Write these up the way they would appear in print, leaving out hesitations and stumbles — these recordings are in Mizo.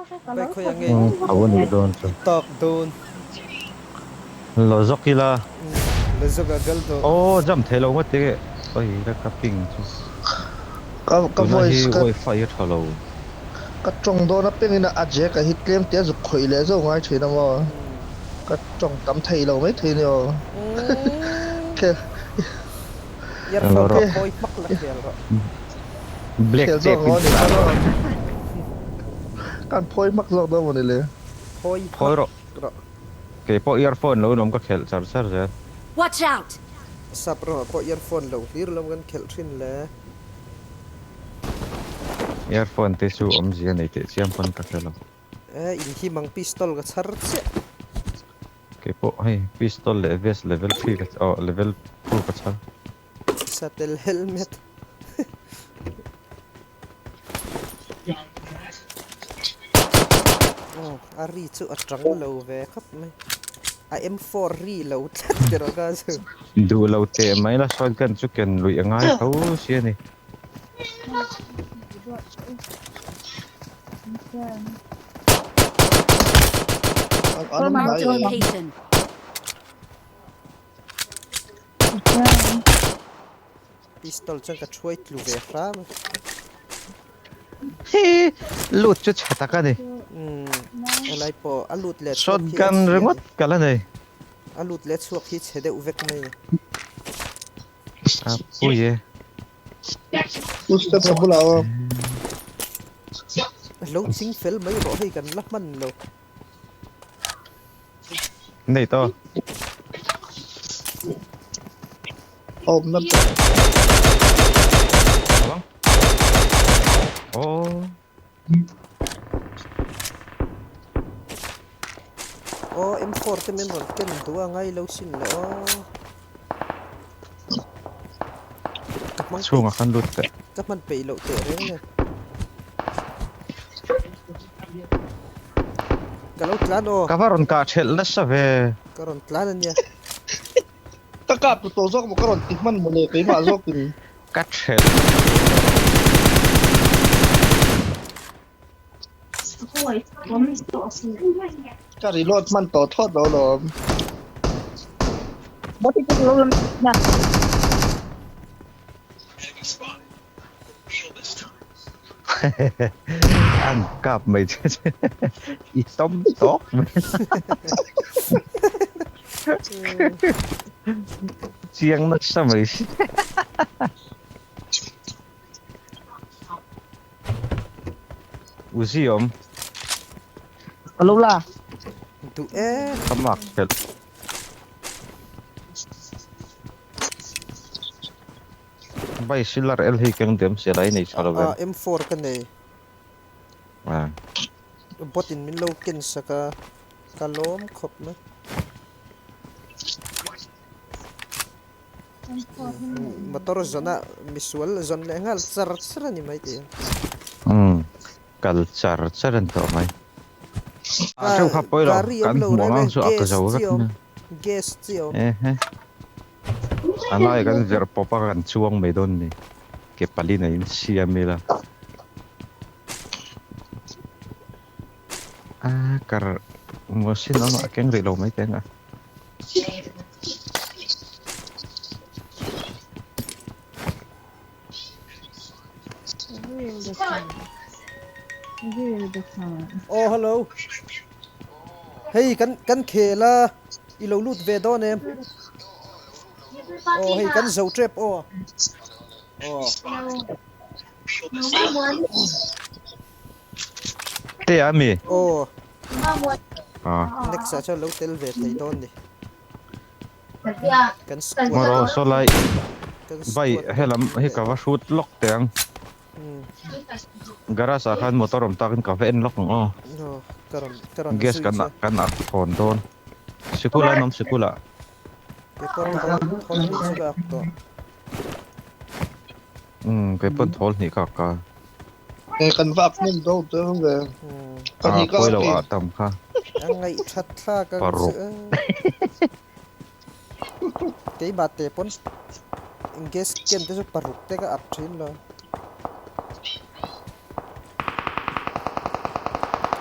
Bai khawi ang nge Tho a nih dawn chu. I tak dawn. Lo zawk ila. Lo zawk a kal tawh. Aw jump thei lo ngawt enge oi la ka ping chu. Ka ka Tuna voice hi ka wifi a tha lo. Ka tawng dawn apiangin a jack a hi tlem te a zuk khawih leh zauh ngai thin a maw. Ka tawng tam thei lo mai thei nia aw. Khel Earphone Rawh. kha phawi hmak la khel rawh. Black Khel zawk tape in ang aw ni tla kha rawh. Kan phawi hmak zawk dawn mawni le. Phawi Phawi hmak rawh. rawh. Keipawh earphone lo in awm ka khelh char char zel. Watch out! Sap ramah pawh earphone lo hlir lam kan khelh thin le. Earphone te chu awmzia nei teh chiam pawn ka hre lo. E in hi mang pistol ka chhar chiah. Keipawh hei pistol leh vest level 3 ka oh level 2 ka chhar. Satel helmet. Aw a ri chu a tang lo ve khawp mai. A M4 ri lo tlat erawh kha chu. Duh lo teh mai la shotgun chu ken luih a ngai tho si a ni. Marked a location. Pistol chuan ka thuai tlu ve hram a. Hi lut chu chhe tak a ni. Umm helai pawh a lut leh chhuak hi a Shotgun chhia a ringawt ni. ka la nei. A lut leh chhuak hi chhe deuh vek mai a ni. A pui e. Footstep a bulah aw. Lo ching fel mai rawh hei kan la hman lo. Nei tawh. Awmna pawh. Awang. Oh. Aw M4 te min rawn ken duh a ngai lo sin le aw. Ka hmang peih Chhungah khan lut teh. Ka hman peih loh teh reng nen. Ka lo tlan aw. Ka va rawn kah thelh nasa ve. Ka rawn tlan a nia. Ka kap tu tawh zawk maw ka rawn ti hman maw le keimah zawkin. Ka thelh. Ka reload hman tawh thawt lo lawm. An kap mai che che i tawm tawk mai. Chiang nasa mai si. Uzi awm. Ka lo la. Duh e. Ka mark phelh. Bai silar el hei keng diam sia lai nei tha lo em. Ah M4 ka nei. Ah. Bot in min lo ken sak a ka lawm khawp mai. Motor zawn ah misual zawn leh nghal char char a ni mai tih. Umm kal char char a ni tawh mai. Ah theuh kha pawi lo Gari kan awm lo hmuh reng ang e chu a ka gas zo chi vek awm nia. gas chi awm. Ehe. A lai kan verh pawp a kan chuang mai dawn ni. Ke pali nei in siam ila. A kar machine awm a keng rih lo mai teng a. Aw hello. Hei kan kan khel a i lo lut ve dawn em? Aw hei kan zo tep aw. Aw. Te a mi? Aw. Ah. Next ah chuan lo tel ve thei dawn ni. Kan squad. Mawraw saw lai Kan bai squad helam hi leh. ka va hrut lawk teh ang. Garage ah khan motor awm takin ka va en lawk ang aw. Aw ka rawn ka rawn Gas zui kan che. kan ak thawn dawn. Sikul an awm sikul ah. Keipawh thawl thawl hnih chu ka ak tawh. Umm keipawn thawl hnih ka ak a. E kan va ak hnem dawn te ang ve. Ka Ah hnih ka pawi lo ak ah tam kha. A ngaih that thlak ang chu Paruk. a. Keimah te pawn gas can te chu paruk te ka ak thin lo.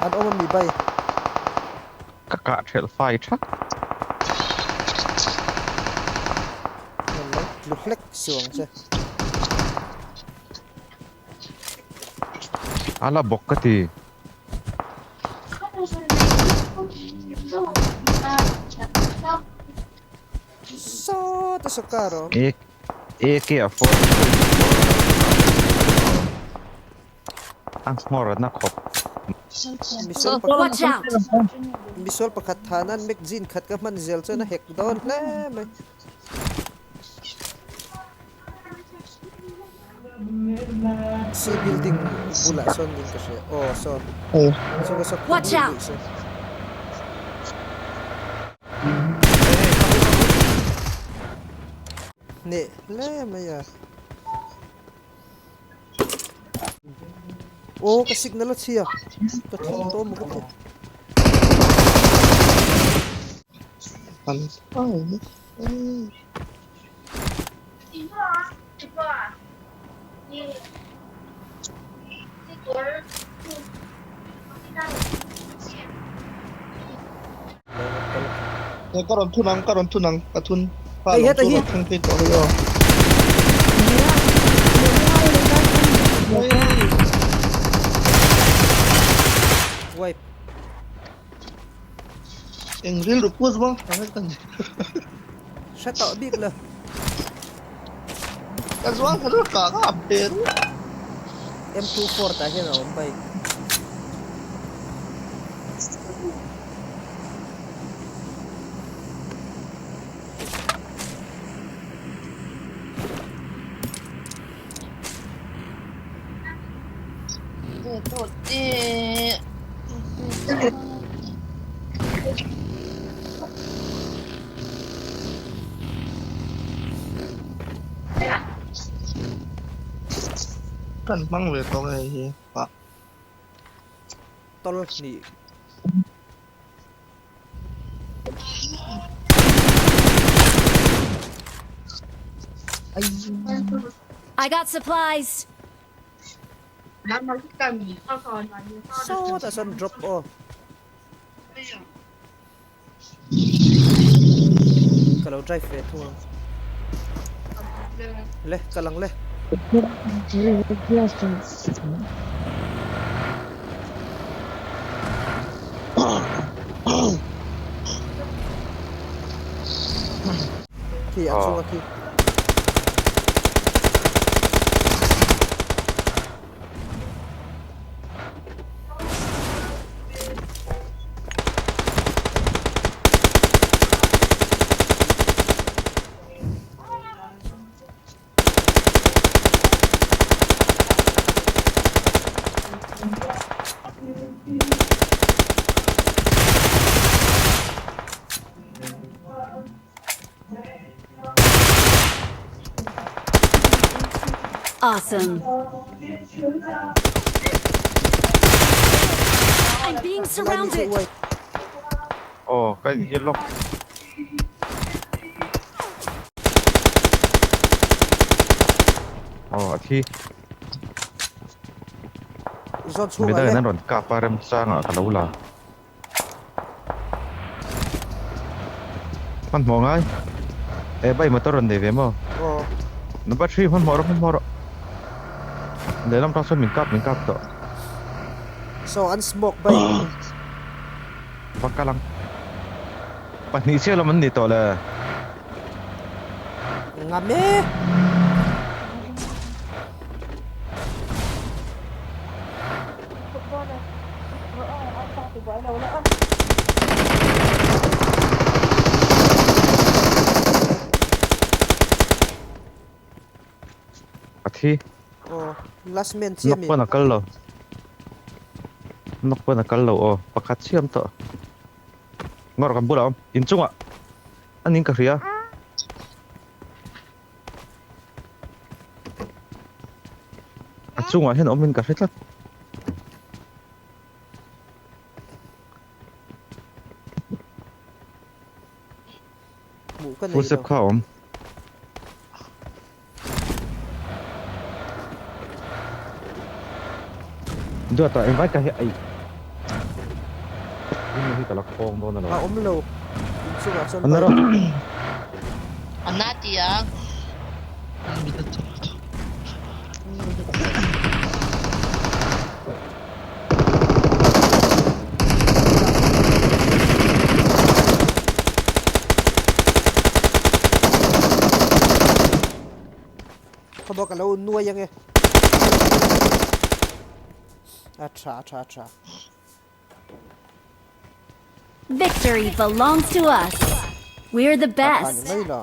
An awm ami bai. Ka kah thelh fai thak. Rawn lo tlu hlek suh ang che. A la bawk ka ti. Sawta sawkar awm. AK a 4 A nghawr na khawp. Misual Watch out! Misual pakhat tha nan magazine khat ka hman zel chuan a hek dawn hle mai. Si building bulah sawn niin ka hria. Aw sawn. Saw ka saw Watch out! Hneh hle mai a. Aw ka signal a chhia. Ka thil tawh maw ka ti. Ka rawn thun ang, ka rawn thun ang, ka thun. Hei heta hi. Thleng phei tawh hei aw. Wipe. Eng rilru pu zawng thang ka ni. Hre tawh bik lo. Ka zuang kha chu ka ka pe ru. M24 tah hian a awm bai. Kan hmang ve tawh nge hi pah. Tol hnih. I got supplies. Sawtah sawn drop aw. Ka lo drive ve thung ang. Le, kal ang le. Khi a chunga khi. Awesome. I'm being surrounded. Aw, ka in lawk. Aw, a thi. Zawn chhungah Midangin le. an rawn kap a remchangah ka lo la. Hmanhmawh ngai. Eh bike motor rawn nei ve maw? Aw. Number 3 hmanhmawh rawh hmanhmawh rawh. Lehlam tang chuan min kap min kap tawh. So an smoke bike. Va kal ang. Pahnih chiah lam an ni tawh le. Ngam e. A thi. Aw, last man chiah mi. Knock pawn a kal lo. Knock pawn a kal lo aw. Pakhat chiam tawh. Ngawr kan bulah awm. Inchungah a ning ka hria. A chungah hian awmin ka hre tlat. Hmuh ka nei Full step lo. kha a awm. Duata invite ka hi ai. Hemi hi ka la khawng dawn A awm lo. Inchungah chuan An bike. An na ti ang. Khaw ka lo nuai ange. A tha a tha a tha. Victory belongs to us. We're the A tha ni best. mai lo.